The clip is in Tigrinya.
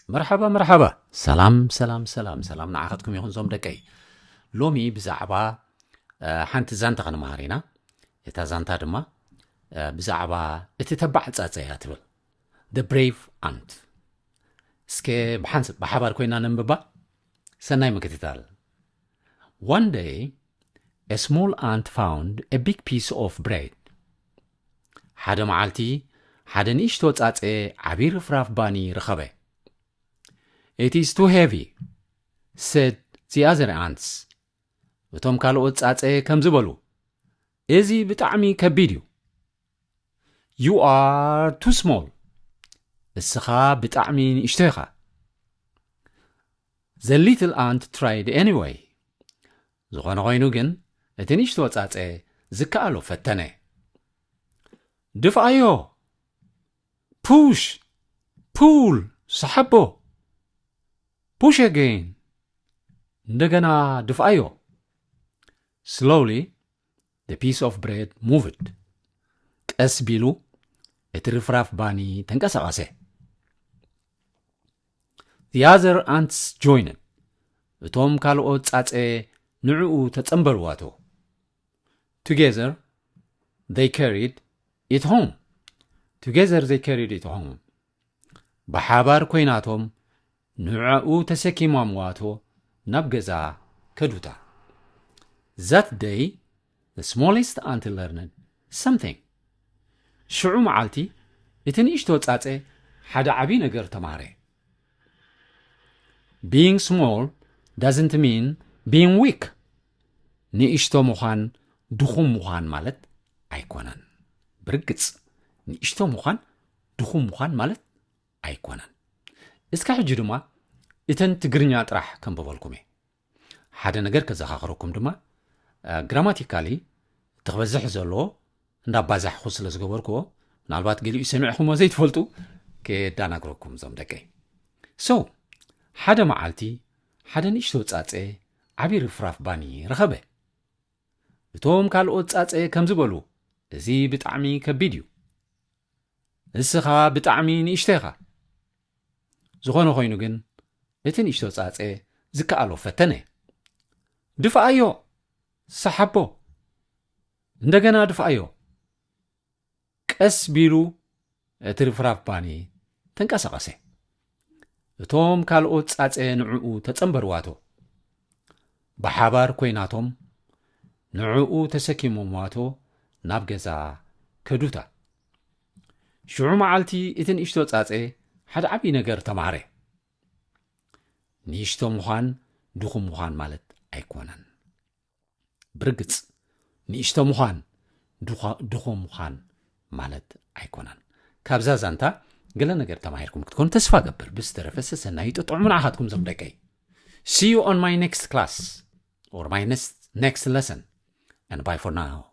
መርሓባ መርሓባ። ሰላም ሰላም ሰላም ሰላም ንዓኻትኩም ይኹን ዞም ደቀይ። ሎሚ ብዛዕባ ሓንቲ ዛንታ ክንመሃር ኢና። እታ ዛንታ ድማ ብዛዕባ እቲ ተባዕ ጻጸ እያ ትብል። The Brave Ant። እስከ ብሓንስ ብሓባር ኮይና ነንብባ። ሰናይ ምክትታል። One day, a small ant found a big piece of bread. ሓደ መዓልቲ ሓደ ንእሽቶ ጻጸ ዓቢ ርፍራፍ ባኒ ረኸበ። It is too heavy, said the other ants. እቶም ካልኦት ጻጸ ከምዚ በሉ፣ እዚ ብጣዕሚ ከቢድ እዩ። You are too small. እስኻ ብጣዕሚ ንእሽቶ ኢኻ። The little ant tried anyway. ዝኾነ ኮይኑ ግን እቲ ንእሽቶ ጻጸ ዝከኣሎ ፈተነ። ድፍኣዮ! Push! Pull! ሰሓቦ! Push again! እንደገና ድፍኣዮ! Slowly, the piece of bread moved. ቀስ ቢሉ እቲ ርፍራፍ ባኒ ተንቀሳቐሰ። The other ants joined. እቶም ካልኦት ጻጸ ንዕኡ ተጸንበርዋቶ። Together, they carried it home. Together, they carried it home. ብሓባር ኮይናቶም ንዕኡ ተሰኪሞምዋቶ ናብ ገዛ ከዱታ። That day, the smallest ant learned something. ሽዑ መዓልቲ እቲ ንእሽቶ ጻጸ ሓደ ዓቢ ነገር ተማህረ። Being small doesn't mean being weak. ንእሽቶ ምዃን ድኹም ምዃን ማለት ኣይኮነን። ብርግጽ ንእሽቶ ምዃን ድኹም ምዃን ማለት ኣይኮነን። እስከ ሕጂ ድማ እተን ትግርኛ ጥራሕ ከንብበልኩም እየ። ሓደ ነገር ከዘኻኽረኩም ድማ፣ እ፣ ግራማቲካሊ እቲ ክበዝሕ ዘለዎ እንዳባዛሕኹ ስለ ዝገበርኩዎ፣ ምናልባት ገሊኡ ሰሚዕኹምዎ ዘይትፈልጡ፣ ከየዳናግረኩም እዞም ደቀይ። So፣ ሓደ መዓልቲ ሓደ ንእሽቶ ጻጸ ዓቢ ርፍራፍ ባኒ ረኸበ። እቶም ካልኦት ጻጸ ከምዚ በሉ፣ እዚ ብጣዕሚ ከቢድ እዩ። እስኻ ብጣዕሚ ንእሽቶ ኢኻ። ዝኾነ ኮይኑ ግን እቲ ንእሽቶ ጻጸ ዝከኣሎ ፈተነ። ድፍኣዮ! ሰሓቦ! እንደገና ድፍኣዮ! ቀስ ቢሉ እቲ ርፍራፍ ባኒ ተንቀሳቐሰ። እቶም ካልኦት ጻጸ ንዕኡ ተጸንበርዋቶ። ብሓባር ኮይናቶም ንዕኡ ተሰኪሞምዋቶ ናብ ገዛ ከዱታ። ሽዑ መዓልቲ እቲ ንእሽቶ ጻጸ ሓደ ዓቢ ነገር ተማህረ። ንእሽቶ ምዃን ድኹም ምዃን ማለት ኣይኮነን። ብርግጽ ንእሽቶ ምዃን ድዃ-፣ ድኹም ምዃን ማለት ኣይኮነን። ካብዛ ዛንታ ገለ ነገር ተማሂርኩም ክትኮኑ ተስፋ ገብር። ብዝተረፈ ሰሰናዩ ጥዑም ንዓኻትኩም ዞም ደቀይ። See you on my next class or my next, next lesson. And bye for now.